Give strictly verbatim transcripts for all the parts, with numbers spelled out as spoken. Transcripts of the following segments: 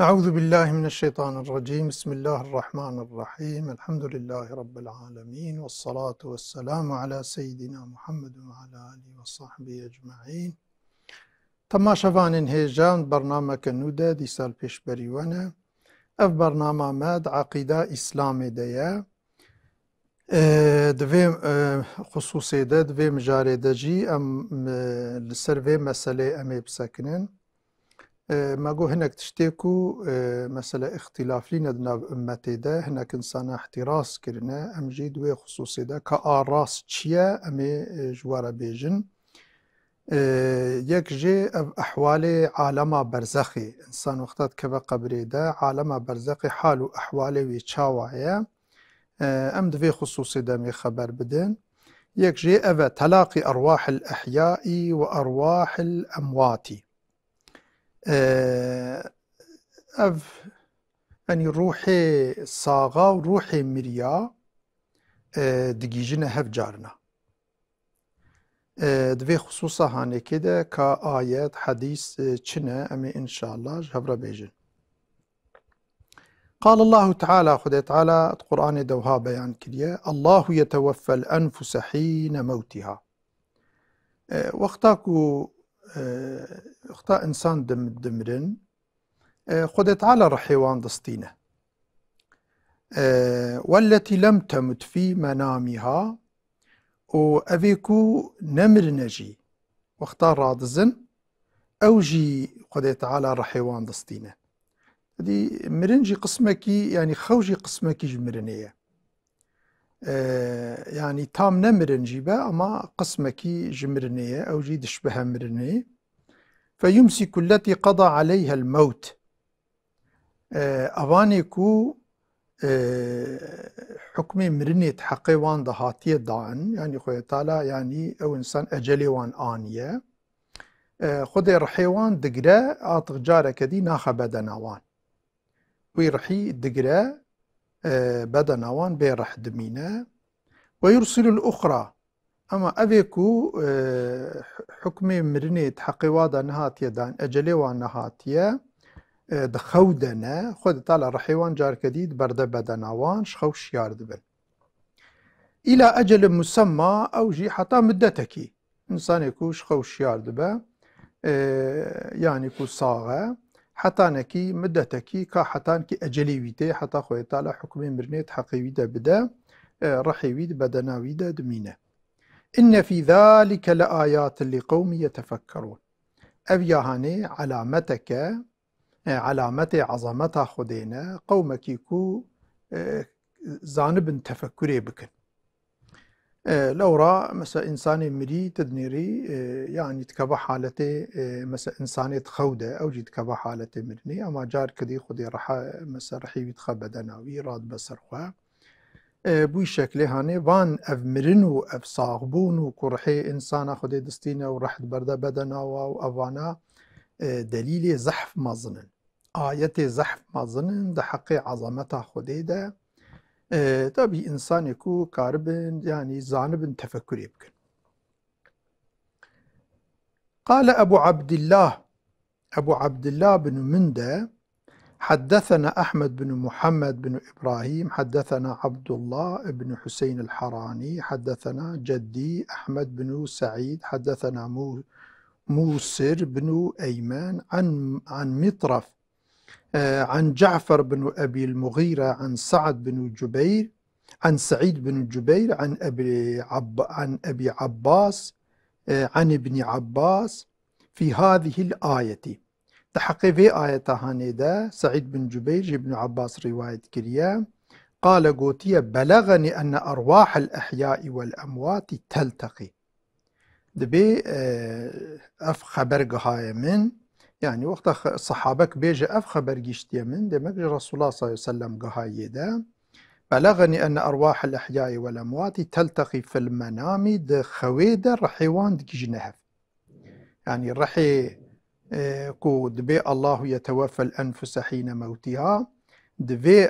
أعوذ بالله من الشيطان الرجيم. بسم الله الرحمن الرحيم. الحمد لله رب العالمين. والصلاة والسلام على سيدنا محمد وعلى آله وصحبه أجمعين. Temaşevanên hêja, bernameke nû de dîsa li pêşberî we ne. Ev bernama me di eqîda Îslamê de ye. Ê, di vê, ê, xisûsê de, di vê mijarê de jî em, ê, li ser vê meselê em ê bisekinin. Ê, me got hinek tiştê ku, ê, mesele îxtîlaflî ne di nav ummetê de, hinek insana îhtîraz kirine, em jî di wê xisûsê de ka a rast çi ye, em ê, ê, ji we re bêjin. Ê, yek jê ev ehwalê alema berzexê, însan wexta dikeve qebrê de, alema berzexê hal û ehwalê wê çawa ye, ê, em di vê xisûsê de em ê xeber bidin. Yek jê ev e, telaqî erwahil ehyai û erwahil emwatî. Ê, ev, yanî ruhê saxa û ruhê miriya, ê, digihîjine hev carina. Ê, di vê xisûsa hanekê de ka ayet, hedîs, ê, çi ne, em ê înşallah ji hev re bêjin. قال الله تعالى, Xwedê Teala di Qur'anê de wiha beyan kiriye: "الله يتوفى الأنفس حين موتها." Ê, wexta ku, ê, wexta însan dim-, dimirin, ê, Xwedê Teala rihê wan distîne. Ê, "والتي لم تمت في منامها", û evê ku nemirine jî, wexta radizin, ew jî Xwedê Teala rihê wan distîne. Dî mirin jî qismekî, yanî xew jî qismekî ji mirinê ye. Ê, yanî tam ne mirin jî be, ama qismekî ji mirinê ye, ew jî dişbihe mirinê. "فيمسك التي قضى عليها الموت." Ê, evanê ku, ê, hukmê mirinê di heqê wan de hatiye dan, yanî Xwedê Teala, yanî ew însan ecelê wan aniye. Ê, Xwedê rihê wan digire, a tix careke dî naxe bedena wan. Wî rihî digire, e, bedena wan bê rih dimîne. "Ve yursilul uxra." Ama evê ku, e, hukmê mirinê di heqê wa de nehatiye dan, ecelê wan nehatiye, e, di xew de ne, Xwedê Teala rihê wan carke dî diberde bedena wan, ji xew şiyar dibin. "Îla ecelin musemma", ew jî heta muddetekî. Însanê ku ji xew şiyar dibe, e, yanî ku sax e, hetanekî, midetekî, ka hetanekî ecelê wî tê, heta Xwedê Teala hukmê mirinê di heqê wî de bide, e, rihê wî di bedena wî de dimîne. "Inne fî zalike le ayatin li qewmi yetefekkerûn." Ev ya hanê elameteke, e, elametê ezameta Xwedê ne, qewmekî ku, e, zanibin tefekkurê bikin. E, lewra, mesela, însanê mirî, tu dinêrî, e, yanî dikeve haletê, e, mesela, însanê di xew de, ew jî dikeve haletê mirinê, ama careke dî Xwedê reha, mesela, rihê wî dixe bedena wî, radibe ser xwe. E, bi wî şeklê hanê van ev mirin û ev saxbûn û ku rihê însana Xwedê distîne û rih diberde bedena wa û evana, e, delîlê zehf mezin in. Ayetê zehf mezin in di heqê ezameta Xwedê de. E, tabî însanê ku karibin, yanî zanibin tefekkurê bikin. Qale Ebu Abdillah, Ebu Abdillah bin Munde, حدثنا أحمد بن محمد بن إبراهيم، حدثنا عبد الله بن حسين الحراني، حدثنا جدي أحمد بن سعيد، حدثنا مو-، موسر بن أيمن عن، عن مطرف، آه، عن جعفر بن أبي المغيرة عن سعد بن جبير، عن سعيد بن جبير عن أبي عب-، عن أبي عباس، آه، عن ابن عباس في هذه الآية. Di heqê vê ayeta hanê de Seîd bin Cubeyr ji Ibn Abbas rîwayet kiriye. Qale gotiye, "Beleğeni enne erwahel ehyai vel emwati telteqî." Dibê, e, ev xeber gihaye min, yanî wexta xe-, sehabek bêje ev xeber giştiye min, demek ji Resulullah sallallahu aleyhi ve sellem gihaye de. "Beleğeni enne erwahel ehyai vel emwati telteqî fil menami", di xewê de rihê wan digihîjine hev. Yanî rihê, e, ku dibê "Allahu yeteweffel enfuse hîne mewtiha", di vê,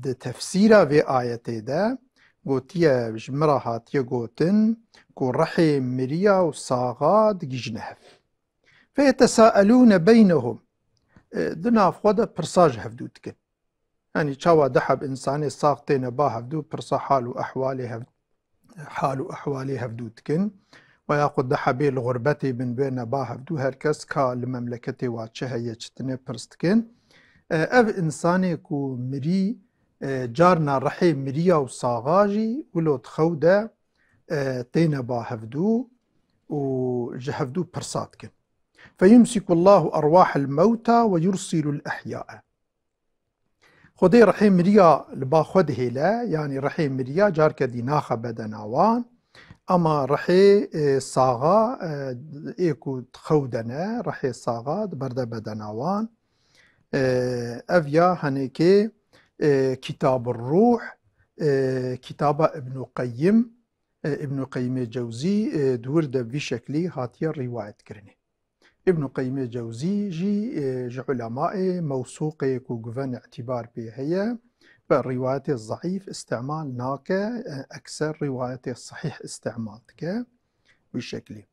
di tefsîra vê ayetê de gotiye, ji min re hatiye gotin ku rihê miriya û saxa digihîjine hev. "Feyetesaelûne beynehum." e, di nav xwe de pirsa ji hevdû dikin. Yanî çawa du heb însanê sax têne ba hevdû, pirsa hal û ehwalê hev-, hal û ehwalê hevdû dikin. Ve yaxud du hebê li xurbetê bin bêne ba hevdû, her kes ka li memleketê wa çi heye, çi tine pirs dikin. E, ev însanê ku mirî, e, carna rihê miriya û saxa jî wilo di xew de, e, têne ba hevdû û ji hevdû pirsa dikin. فَيُمْسِكُ اللّٰهُ أَرْوَاحَ الْمَوْتَى وَيُرْسِلُ الْأَحْيَاءَ. Xwedê rihê miriya li ba xwe dihêle, yanî rihê miriya carke dî naxe bedena wan, ema rihê, e, saxa, e, ê ku di xew de ne, rihê saxa diberde bedena wan. E, ev ya henekê, e, Kitab-ı Ruh, e, kitaba Ibn Qeyyim, e, Ibn Qeyyimê Cewzî, e, di wir de vî şeklî hatiye rîwayet kirinê. Ibn Qeyyimê Cewzî jî, e, ji ulemaê mewsûqê ku guven îtîbar pê heye, bi rîwayetê zeîf îstemal nake, e, ekser rîwayetê sehîh îstemal dike. Wî şeklî.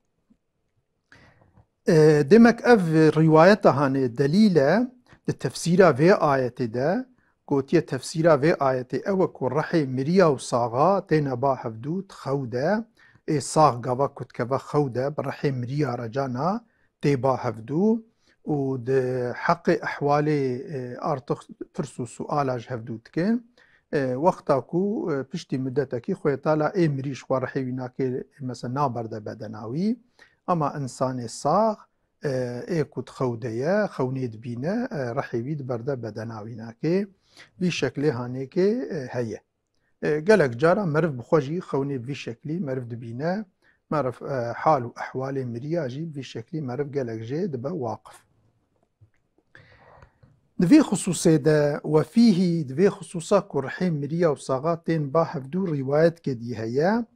E, demek ev rîwayeta hanê delîl e, di tefsîra vê ayetê de gotiye, tefsîra vê ayetê ew e ku rihê miriya û saxa têne ba hevdû di xew de, ê sax gava ku dikeve xew de, bi rihê miriya re cana tê ba hevdû û di heqê ehwalê, e, artix pirs û suala ji hevdû dikin. E, wexta ku, e, piştî mudetekî Xwedê Teala ê mirî ji xwe rihê wî nake, mesela naberde bedena wî, ama însanê sax, e, ê ku di xew de ye, xewnê dibîne, e, rihê wî diberde bedena wî nake. Vî şeklê hanêkê, e, heye. E, gelek cara meriv bi xwe jî xewnê bi vî şeklî meriv dibîne, meriv, e, hal û ehwalê miriya jî bi vî şeklî meriv gelek jê dibe waqif. Di vê xisûsê de, وَفِيهِ، di vê xisûsa ku rihê miriya û saxa tên ba hevdû rîwayetke dî heye,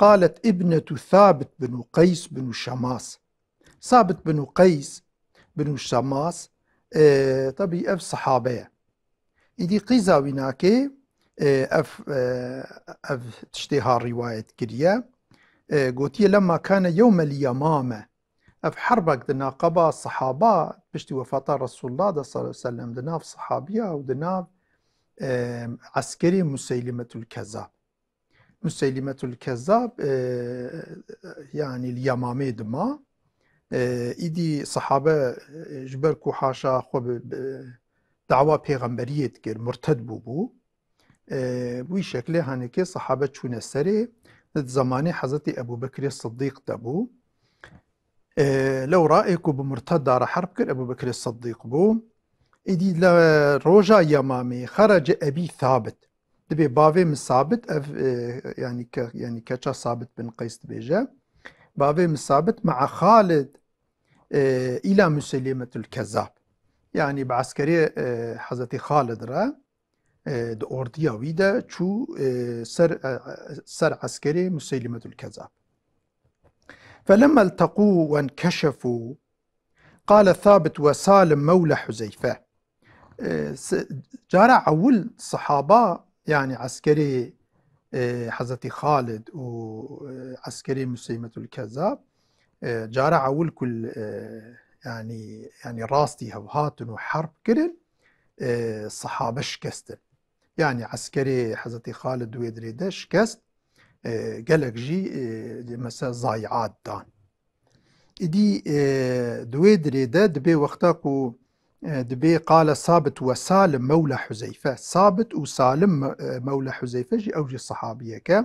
قَالَتْ ابْنَةُ ثَابِتْ بْنُ قَيْسِ بْنُ شَمَّاسِ. Sabit bin Qeys bin Şemas, e, tabî ev sihabe ye. Îdî qîza wî nake, e, ev, e, ev tiştê ha rîwayet kiriye. E, gotiye, لَمَّا كَانَ يَوْمَ الْيَمَامَةِ. Ev herbek di naqaba sihaba, piştî wefata Resulullah de sallallahu aleyhi ve sellem, di nav sihabiya û di nav, e, eskerê Museylimetul Kezzab. Museylimetul Kezzab, e, yanî li Yemamê dima. E, îdî sihabe, e, ji ber ku haşa xwe bi, bi dawa pêxemberiyê dikir, murted bûbû. E, bi wî şeklê hanekê sihabe çûne serê, di zemanê Hezretî Ebû Bekirê Siddîq de bû. E, lewra ê ku bi murtedda re herb kir, Ebû Bekirê Siddîq bû. Îdî li roja Yemamê, خَرَجَ أَبِي ثَابِتْ. Dibê bavê min Sabit, ev, e, yanî ke-, yanî keça Sabit bin Qeys dibêje. Bavê min Sabit مَعَ خَالِدٍ, e, إِلَى مُسَيْلِمَةُ الْكَذَّابِ. Yanî bi eskerê, e, Hezretî Xalid re, e, di ordiya wî de çû, e, ser, e, ser eskerê Museylimetul Kezzab. فَلَمَّا الْتَقَوْا وَانْكَشَفُوا قَالَ ثَابِتُ وَسَالِمُ مَوْلَى حُذَيْفَةَ. E, se-, cara ewil sihaba, yanî eskerê, e, Hezretî Xalid û, e, eskerê Museylimetul Kezzab, e, cara ewil ku, e, yanî, yanî rastî hev hatin û herb kirin, e, sihabe şikestin. Yanî eskerê Hezretî Xalid di wê dirê de şikest, e, gelek jî, e, mesela zayiat dan. Îdî, e, di wê dirê de dibê wexta ku, e, dibê قَالَ ثَابِتُ وَسَالِمُ مَوْلَى حُذَيْفَةَ. Sabit û Salim me-, e, mewla Huzeyfe jî, ew jî sihabiyek e.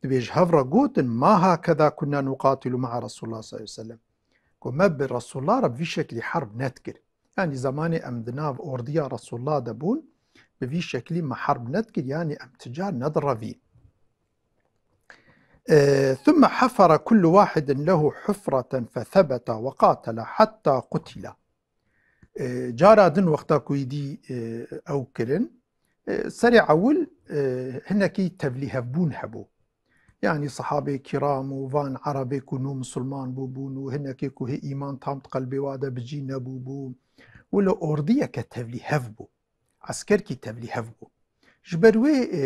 Dibê ji hev re gotin, مَا هَكَذَا كُنَّا نُقَاتِلُ مَعَ رَسُولِ اللّٰهِ صَلَّى اللّٰهُ عَلَيْهِ وَسَلَّمَ. Ku me bi Resulullah re bi vî şeklî herb nedikir. Yanî zemanê em di nav ordiya Resulullah de bûn, bi vî şeklî me herb nedikir, yanî em ti car nedirevîn. E, ثُمَّ حَفَرَ كُلُّ وَاحِدٍ لَهُ حُفْرَةً فَثَبَتَ وَقَاتَلَ حَتَّى قُتِلَ. E, cara din wexta ku îdî, e, ew kirin, e, serê ewil, e, hinekî tevlîhevbûn hebû. Yanî sihabê kiram û van erebê ku nû misilman bûbûn û hinekê ku hê îman tam di qelbê wa de bi cî nebûbû. Wilo ordiyeke tevlîhev bû. Eskerkî tevlîhev bû. Ji ber wê, e,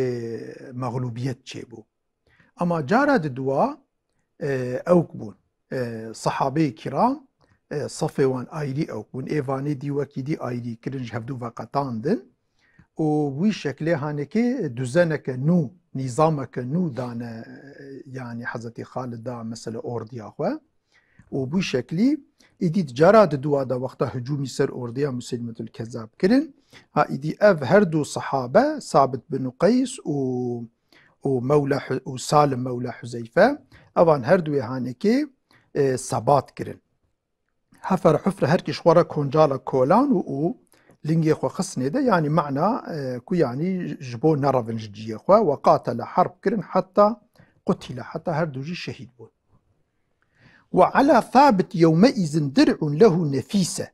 mexlûbiyet çêbû. Ama cara diduwa, e, ewk bûn. E, sihabeyê kiram, e, safê wan ayrî ew bûn. Ê vanê dî wekî dî ayrî kirin, ji hevdû veqetandin. Û wî şeklê hanekê duzeneke nû, nîzameke nû dane, e, yanî Hezretî Xalid da mesela ordiya xwe. Û bû şeklî, îdî di cara di dua de wexta hicûmî ser ordiya Museylimetul Kezzab kirin, ha îdî ev her du sahabe, Sabit bin Qeys û, û Mewla Hu-, û Salim Mewla Huzeyfe, evan her duê hanekê, e, sebat kirin. Hefere hufre, her kî ji xwe re koncala kolan û, û lingê xwe xistinê de, yanî mana, e, ku yanî ji bo nerevin ji ciyê xwe, ve qatele, herb kirin, heta qutile, heta her du jî şehîd bûn. Ve ala Sabit yewmeizin dir'un lehu nefîse.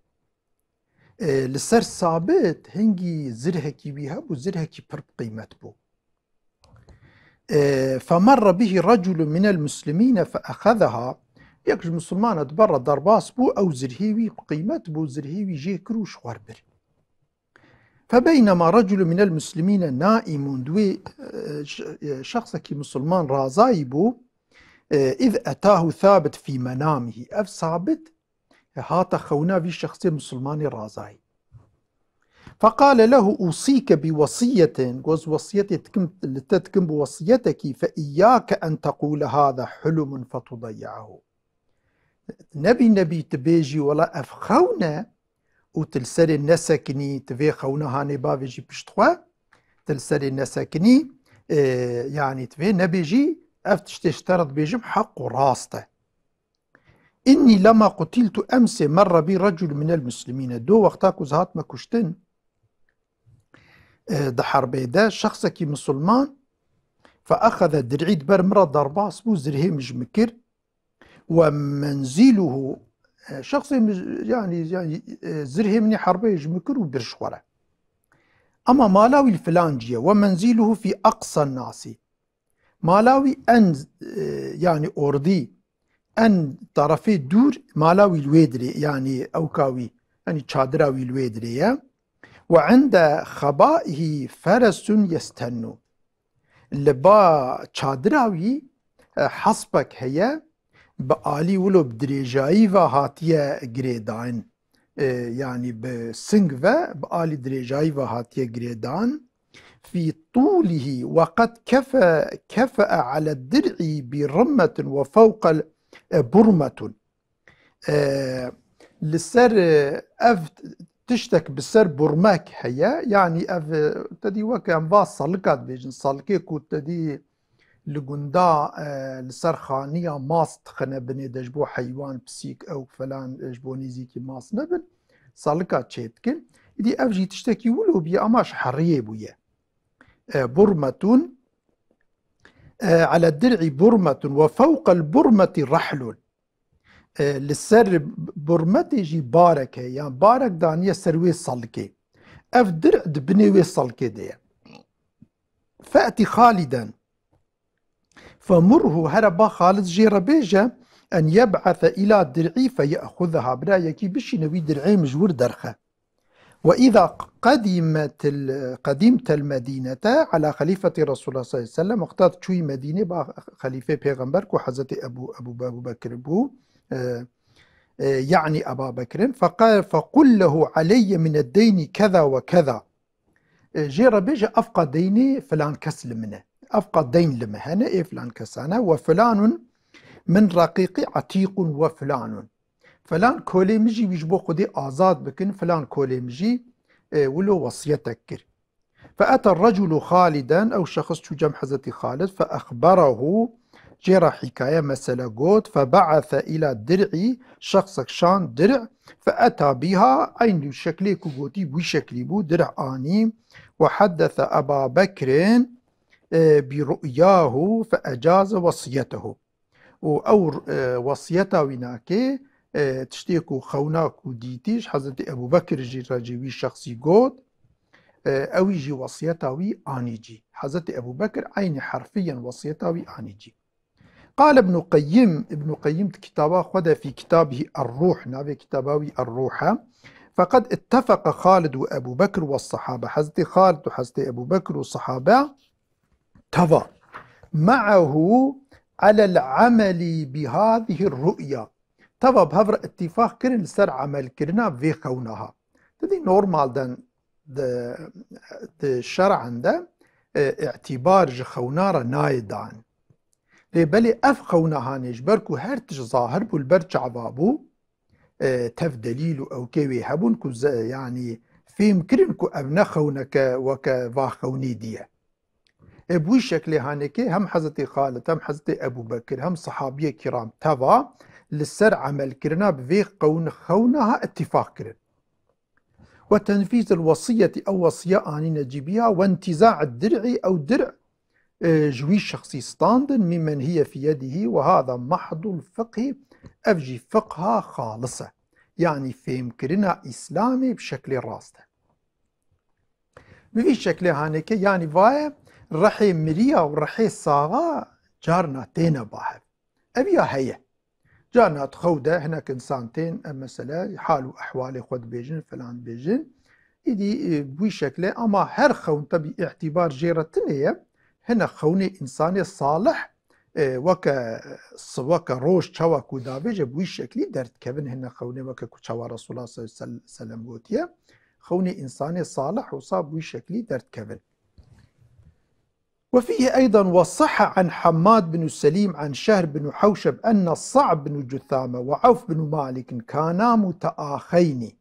E, li ser Sabit hingî zirhekî wî hebû, zirhekî pir bi qîmet bû. E, femerre bihi reculun minel muslimîne feexezeha. Yek ji misilmana di ber re derbas bû, ew zirhê wî bi qîmet bû, zirhê wî jê kir û ji xwe re bir. Febeynema reculun minel muslimîne naimun, di wê, e, ş-, e, şexsekî misilman razayî bû, e, iz etahu Sabit fî menamihi. Ev Sabit, e, hate xewna vî şexsê misilmanê razayî. Feqale lehu usîke bi wesiyetin, goz wesiyetê dikim, li te dikim bi wesiyetekî, fe iyyake en tequle hada hulumun fetudayi'ahu. Nebî nebî tu bêjî, wela ev xewn e û tu li serê nesekinî, tu vê xewna hanê bavêjî pişt xwe, tu li serê nesekinî, e, yanî tu vê nebêjî, ev tiştê ji te re dibêjim heq û rast e. Inni lema qutiltu emsê merre bi recul minel muslimîne. Do wexta ku ez hatime kuştin, e, di herbê de şexsekî misilman feexeze dir'î, di ber min re derbas bû, zirhê min ji min kir. Ve menziluhu, e, şexsê min, yanî, yanî, e, zirhê min ê herbeyê ji min kir û bir ji xwe re. Ama mala wî li filan cî ye. Ve menziluhu fî aqsa nasî. Mala wî en, e, yanî ordî, en tarafê dûr mala wî li wê dirê, yanî ewka wî, yanî çadira wî li wê dirê ye. Ve inde xebaihî feresun yestennu. Li ba çadira wî, e, hespek heye, bi alî wilo bi dirêjayî ve hatiye girêdayîn. E, yanî bi sing ve, bi alî dirêjayî ve hatiye girêdan. Fî tûlihî ve qed kefe, kefe'e ale dir'î bi rimmetin ve fewqel, e, burmetun. E, li ser, e, ev tiştek bi ser burmek heye, yanî ev, e, te dî weke em va salika dibêjin, salikê ku te dî li gunda, e, li ser xaniya mas dixine binê de ji bo heywan, pisîk, ew felan, e, ji bo nêzîkî mas nebin, salika çêdikin. Îdî ev jî tiştekî wilo bûye, ama ji heriyê bûye. E, burmetun, e, ele dir'î burmetun ve fewqel burmeti rehlun. E, li ser burmetê jî barek heye, yan barek daniye ser wê salikê. Ev dir di binê wê salikê de ye. Fe'tî Xaliden. Femurhu, here ba Xalid jê re bêje, en yeb'ese ila dir'î feye'xuzeha. Bira yekî bişîne wî dir'ê min ji wir derxe. Ve îza qedîmetil, qedîmtel medînete ala xelîfetî Resulullah sallallahu aleyhi ve sellem, wexta tu çûyî Medînê ba xelîfê pêxember ku Hezretî Ebu, Ebu, Ebu Bekir bû, e, e, yani Eba Bekir'in, feqa-, fequl lehu aleyye mined deyni keza ve keza. E, jê re bêje, evqa deynê filan kes li min e. Evqa deyn li min hene, ê filan kesane. Ve filanun min reqîqî etîqun ve filanun. Filan kolê min jî wî ji bo Xwedê azad bikin, filan kolê min jî, e, wilo wesiyetek kir. Fe ete reculu Xaliden, ew şexs çû cem Hezretî Xalid, fe exberahu, jê re hîkaye mesele got, fe be'ese ila dir'î, şexsek şan dir', fe eta bîha, eynî şeklê ku gotî, wî şeklî bû, dir' anî, ve heddese Eba Bekrin, e, bi ru'yahu, fe ecaze wesiyetehu. Û ew, e, wesiyeta wî nake, e, tiştê ku xewna ku dîtî ji Hezretî Ebu Bekir jî re jî wî şexsî got, e, ewî jî wesiyeta wî anî cî. Hezretî Ebu Bekir eynî herfiyen wesiyeta wî anî cî. Qal Ibn Qeyyim, Ibn Qeyyim di kitaba xwe de fî kitabihî Er-Ruh, navê kitaba wî Er-Ruh e. Feqed ittefeqe Xalid ve Ebu Bekir ve sahabe. Hezretî Xalid û Hezretî Ebu Bekir û sahabe teva. Me'ehu alel ameli bi hazihi ru'ya. teva bi hev re îtîfaq kirin li ser emelkirina vê xewna ha. Didî normalden di, di şer'an de, e, îtîbar ji xewna re nayê dan. Lê belê ev xewna hanê ji ber ku her tişt zahir bû, li ber çava bû, e, tev delîl û ewkê wê hebûn ku ze-, yanî fêm kirin ku ev ne xewneke weke va xewnê dî ye. E, bi wî şeklê hanekê hem Hezretî Xalid, hem Hezretî Ebû Bekir, hem sehabiyê kiram teva li ser emelkirina bi vê qewn-, xewna ha îtîfaq kirin. Ve tenfîz el wesiyetî, ew wesiye anîne cî biya, ve intîza dir'î, ew dir', e, ji wî şexsî standin, mîmen hiye fî yedihî, ve hada mahdul fiqhî, ev jî fiqha xalis e. Yanî fêmkirina Îslamê bi şeklê rast e. Bi vî şeklê haneke, yanî vaye rihê miriya û rihê saxa carna têne bahev. Ev ya heye. Carna di xew de hinek insan tên, em mesele hal û ehwalê xwe dibêjin, filan dibêjin. Îdî, e, bi wî şekle, ama her xewn tebî îtîbar jê re tune ye. Hinek xewnê însanê salih, e, weke, weke roj çawa ku davêje, bi wî şeklî derdikevin hinek xewnê weke ku çawa Resulullah sallallahu aleyhi ve sellem gotiye. Xewnê însanê salih wisa bi wî şeklî derdikevin. وفيه أيضا وصح عن حماد بن سليم عن شهر بن حوشب أن الصعب بن جثامة وعوف بن مالك كانا متآخين.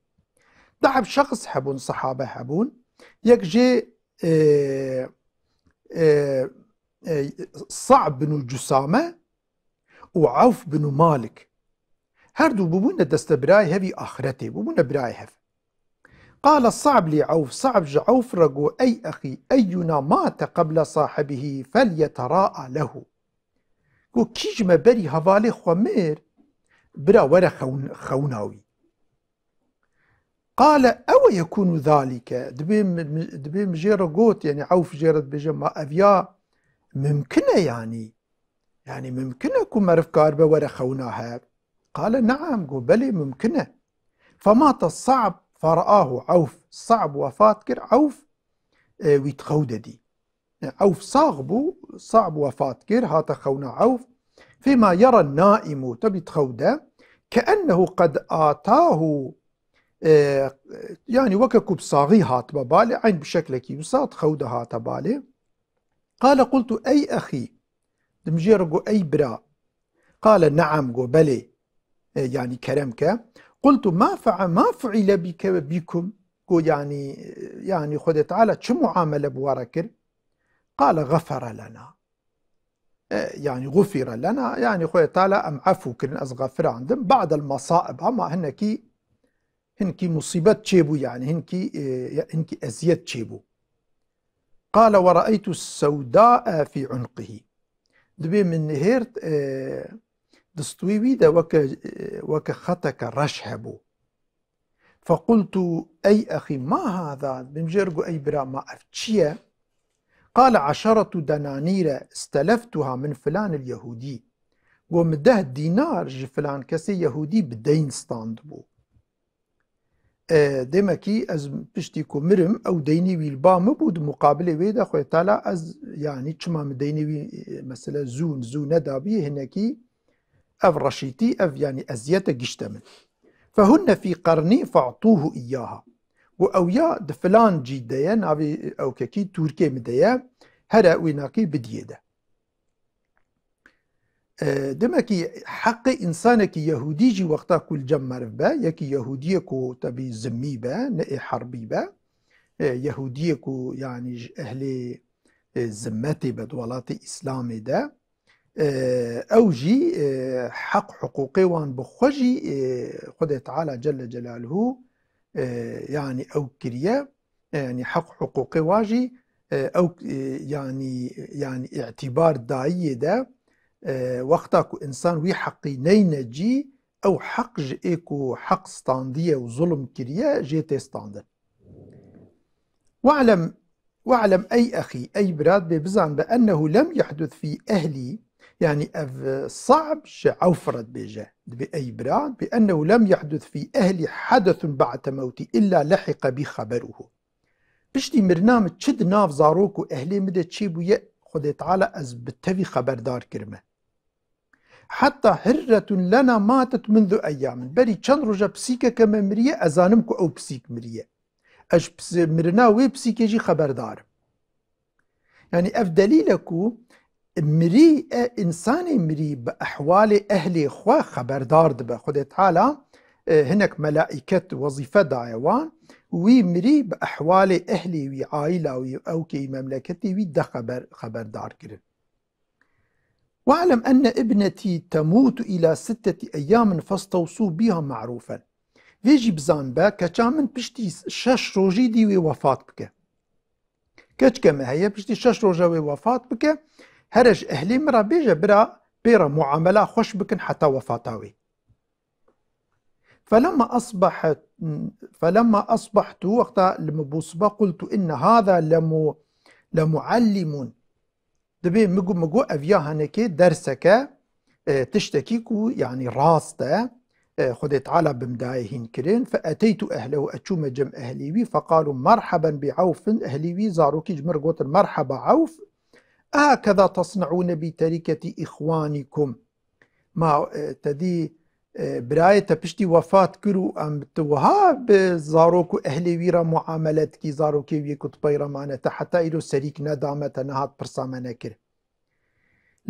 Deheb şexs hebûn, sehabe hebûn. Yek jê, e, e, e, Sa'b bin Cusame û Awf bin Malik. Her du bûbûne destebirayê hevî axiretê, bûbûne birayê hev. قال صعب لعوف، Sa'b ji Awf re got, "Ey exî, eyyuna mate qebla sahibihi felyetera'a lehu." Got, "Kî ji me berî hevalê xwe mir, bira were xewn-, xewna wî." قال أو يكون ذلك؟ Dibê mi, mi, dibê mi jê re got, yanî Awf jê re dibêje, "Ma ev ya mimkin e yanî?" Yanî mimkin e ku meriv karibe were xewna hev? قال نعم, got belê mimkin e. فمات صعب فرآه عوف. Sa'b wefat kir, Awf, e, wî di xew de dî. E, Awf sax bû, Sa'b wefat kir, hate xewna Awf. فيما يرى النائم, tebî di xew de, كأنه قد آتاه, e, yanî weke ku bi saxî hatibe balê, eyn bi şeklekî wisa di xew de hate balê. قال قلت أي أخي. Dim jê re got, "Ey bira." قال نعم, got, "Belê." E, yanî kerem ke. قلت ما فع-, ما فعل بك وبكم؟ Got, yanî, yanî Xwedê Teala çi muamele bi we re kir? قال غفر لنا. E, yanî غفر لنا, yanî Xwedê Teala em efû kirin, ez xefirandim. بعد المصائب, ama hinekî hinkî musîbet çêbû, yanî hinkî, e, hinkî eziyet çêbû. قال ورأيت السوداء في عنقه. Dibê min nihêrt, e, distûyê wî de weke, e, weke xeteke reş hebû. فقلت أي أخي ما هذا؟ Dim jê re got, "Ey bira, ma ev çi ye?" قال عشرة دنانير استلفتها من فلان اليهودي. Got, "Min deh dînar ji filan kesê Yehûdî bi deyn standibû." E, demekî ez piştî ku mirim, ew deynê wî li ba min bû, di muqabilê wê de Xwedê Teala ez, yanî çima min deynê wî, e, mesele zû, zû nedabî, hinekî ev reşîtî, ev yanî eziyete gişte min. فهن في قرني فأعطوه إياها. Got, "Ew ya di filan cî de ye, navê ewkekî Tûrkê min de ye, here wî nakî bidiyê de." E, demekî heqê însanekî Yehûdî jî wexta ku li cem meriv be, yekî Yehûdiyê ku tebî zimmî be, ne ê herbî be, e, Yehûdiyê ku yanî ji ehlê, e, zimmetê be di welatê Îslamê de, e, ew jî, e, heq hiqûqê wan bi xwe jî, e, Xwedê Teala Celle Celaluhu, e, yanî ew kiriye. E, yanî heq hiqûqê wa jî, e, ew, e, yanî, yanî îtîbar dayiyê de, e, wexta ku însan wî heqî neyne cî, ew heq ji ê ku heq standiye û zulm kiriye, jê tê standin. واعلم، واعلم ey exî, ey bira, dibê bizan be, أنه لم يحدث في أهلي, yanî ev, e, Sa'b ji Awf re dibêje, dibê ey bira, dibê أنه لم يحدث في أهلي حدث بعد موتي إلا لحق بي خبره. Piştî mirina min çi di nav zarok û ehlê min de çêbûye, Xwedê Teala ez bi tevî xeberdar kirime. hatta hirretun lena matet munzu eyyamin. Berî çend roja pisîkeke me miriye, ez zanim ku ew pisîk miriye. Ez ji pisi-, mirina wê pisîkê jî xeberdar im. Yani ev delîl e ku mirî, e, insanê mirî bi ehwalê ehlê xwe xeberdar dibe. Xwedê Teala, e, hinek melaîket wezîfe daye wan, wî mirî bi ehwalê ehlê wî, aîla wî, ewkê wî, memleketê wî de xeber, xeberdar kirin. "Ve'lem enne ibnetî temûtu îlâ sitteti eyyâmin festewsû bîha ma'rûfen." Vê jî bizan be, keça min piştî şeş rojî dî wê wefat bike. Keçke me heye, piştî şeş roja wê wefat bike, here ji ehlê min re bêje, bira pê re muamela xweş bikin heta wefata wê. Felemma asbahet, felemma asbahtu, wexta li min bû sibe, qultu inne hâzâ lemu-, lemuallimun. Dibê min got, min got, ev ya hinekê derseke, e, tiştekî ku, yanî, rast e, e, Xwedê Teala bi min daye hîn kirin. Fe eteytu ehlehu, ez çûme cem ehlî wî, feqalû merheben bi Ewfin, ehlî wî, zarokî ji min re gotin, "Merheba Ewf, ehekeza tesneûne bi terîketî îxwanîkum?" Ma, e, te dî, e, birayê te piştî wefat kir û em tu wiha bi zarok û ehlê wî re muamele dikî, zarokê wî ku tu pey re mane, te heta îro serîk nedame, te nihat pirsa me nekir.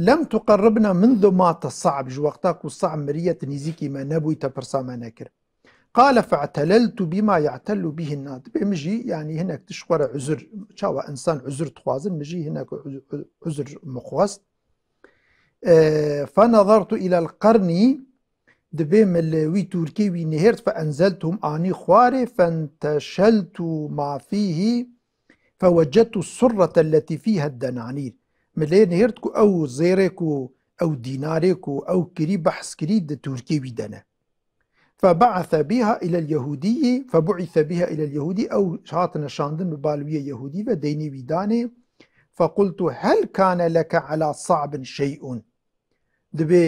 "Lem tuqerribna mundu mate Sa'b", ji wexta ku Sa'b miriye, tu nîzîkî me nebûyî, te pirsa me nekir. "Qale fe'teleltu bima ya'tellu bihin nas." Dibê min jî, yanî, hinek tişt xwe re uzur, çawa insan uzur dixwazin, min jî hinek uz-, uz-, uzur min xwest. E, "Fenezertu ilel qernî", dibê min li wî tûrkê wî nihêrt, "Fe enzeltuhum", anî xwarê, "Fenteşeltu ma fîhî, fewecedtu surrete letî fîha denanîr." Min lê nihêrt ku ew zêrê ku, ew dînarê ku ew kirî, behs kirî, di tûrkê wî de ne. "Febe'ase bîha ilel Yehûdîyî, febu'ise bîha ilel Yehûdî", ew hatine şandin bi bal wî yê Yehûdî ve, deynê wî danê. "Fequltu hel kane leke ala Sa'bin şey'un." Dibê,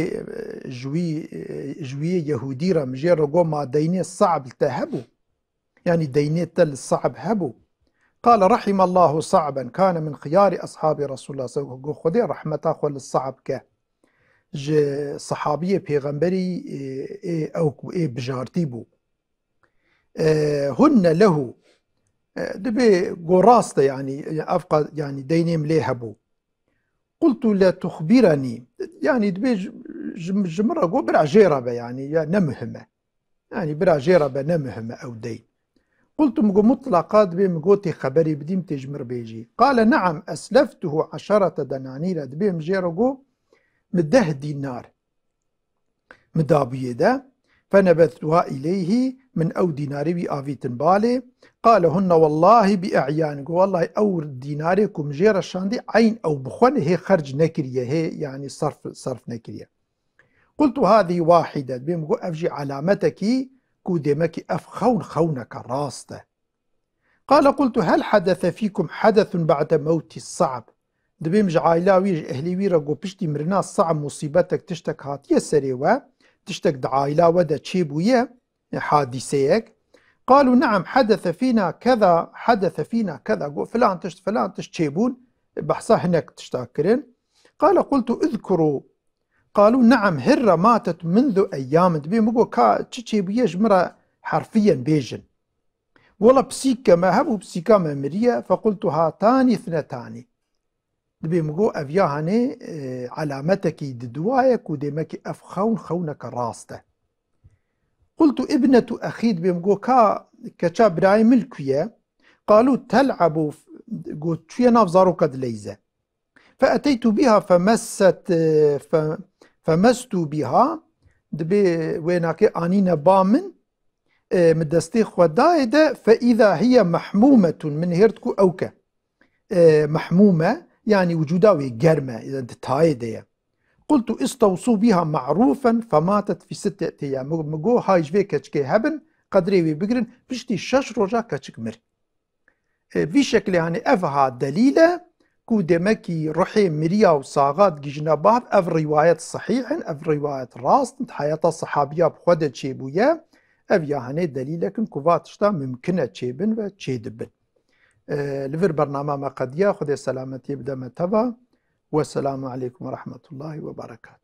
e, ji wî, e, ji wî yê Yehûdî re min jê re got, "Ma deynê Sa'b li te hebû? Yanî deynê te li Sa'b hebû?" Qale, "Rahimallahu Sa'ben, kane min xiyari ashabi Resulullah." Got, "Xwedê rehmeta xwe li Sa'b ke. Ji sehabiyê pêxemberî, e, ê ew ku ê bijartî bû." E, "Hunne lehu." E, dibê got, "Rast e, yanî, ev qa-, yanî deynê min lê hebû." "Qultu le tuxbirenî." Yanî dibê ji, ji, ji min re got, "Bira jê re be, yanî ya ne muhim e. Yanî bira jê re be, ne muhim e ew deyn." "Qultu", min got, "Mutlaqa dibê min got tê xeberê bidîm, tê ji min re bêjî." "Qale ne'am esleftuhu eşerete denanîre." Dibê min jê re got, "Min deh dînar min dabûyê de." "Fenebeztuha ileyhî", min ew dînarê wî avîtin balê. "Qale hunne wellahî bi e'yanikum." Wellahî ew dînarê ku min jê re şandî, eyn ew bi xwe ne, hê xerc nekiriye, hê, yanî, serf, serf nekiriye. "Qultu hâzî wahîde." Dibê min got, "Ev jî alametekî ku demekî ev xewn xewneke rast e." Qale, "Qultu hel hedese fîkum hedesun ba'de mewtî Sa'b?" Dibê min ji aîla wî, ji ehlî wî re got, "Piştî mirina Sa'b musîbetek, tiştek hatiye serê we, tiştek di aîla we de çêbûye, e, hadîseyek?" "Qalu ne'am, hedese fîna keza, hedese fîna keza." Got, "Filan tişt, filan tişt çêbûn." Behsa hinek tişta kirin. "Qale qultu izkuru." "Qalu ne'am, hirre matet munzu eyyamin." Dibê min got, "Ka çi çêbûye, ji min re herfiyen bêjin." Wela pisîkeke me hebû, pisîka me miriye. "Fequltu hatanî ithnetani." Dibê min got, "Ev ya hanê, e, alametekî diduwa ye ku demekî ev xewn xewneke rast e." "Qultu ibnetu exî." Dibê min got, "Ka keça birayê min li ku ye?" "Qalu tel'ebu." Got, "Çûye nav zaroka dileyze." "Fe eteytu biha femesset, e, fe-, femestu biha." Dibê wênakê anîne ba min, e, min destê xwe dayê de, "fe îza hiye mehmûmetun", min hêrt ku ew ke, e, mehmûme, yanî wicûda wê germ e, di tayê de ye. "Qultu istewsû biha ma'rûfen fematet fî sitteti eyyam." Min, min got, "Hay ji vê keçikê hebin, qedrê wê bigirin." Piştî şeş roja keçik mir. E, vî şekilê, hanê, ev ha delîl e ku demekî ruhê miriya û saxa digihîjine bav, ev rîwayet sehîh in, ev rîwayet rast in, di heyata sehabiya bi xwe de çêbûye. Ev ya hanê delîlek in ku va tişta mimkin e çêbin ve çêdibin. E, li vir bernama me qediya, Xwedê selametiyê bide me teva. Wesselamu aleykum ve rahmetullahi ve berekatuhu.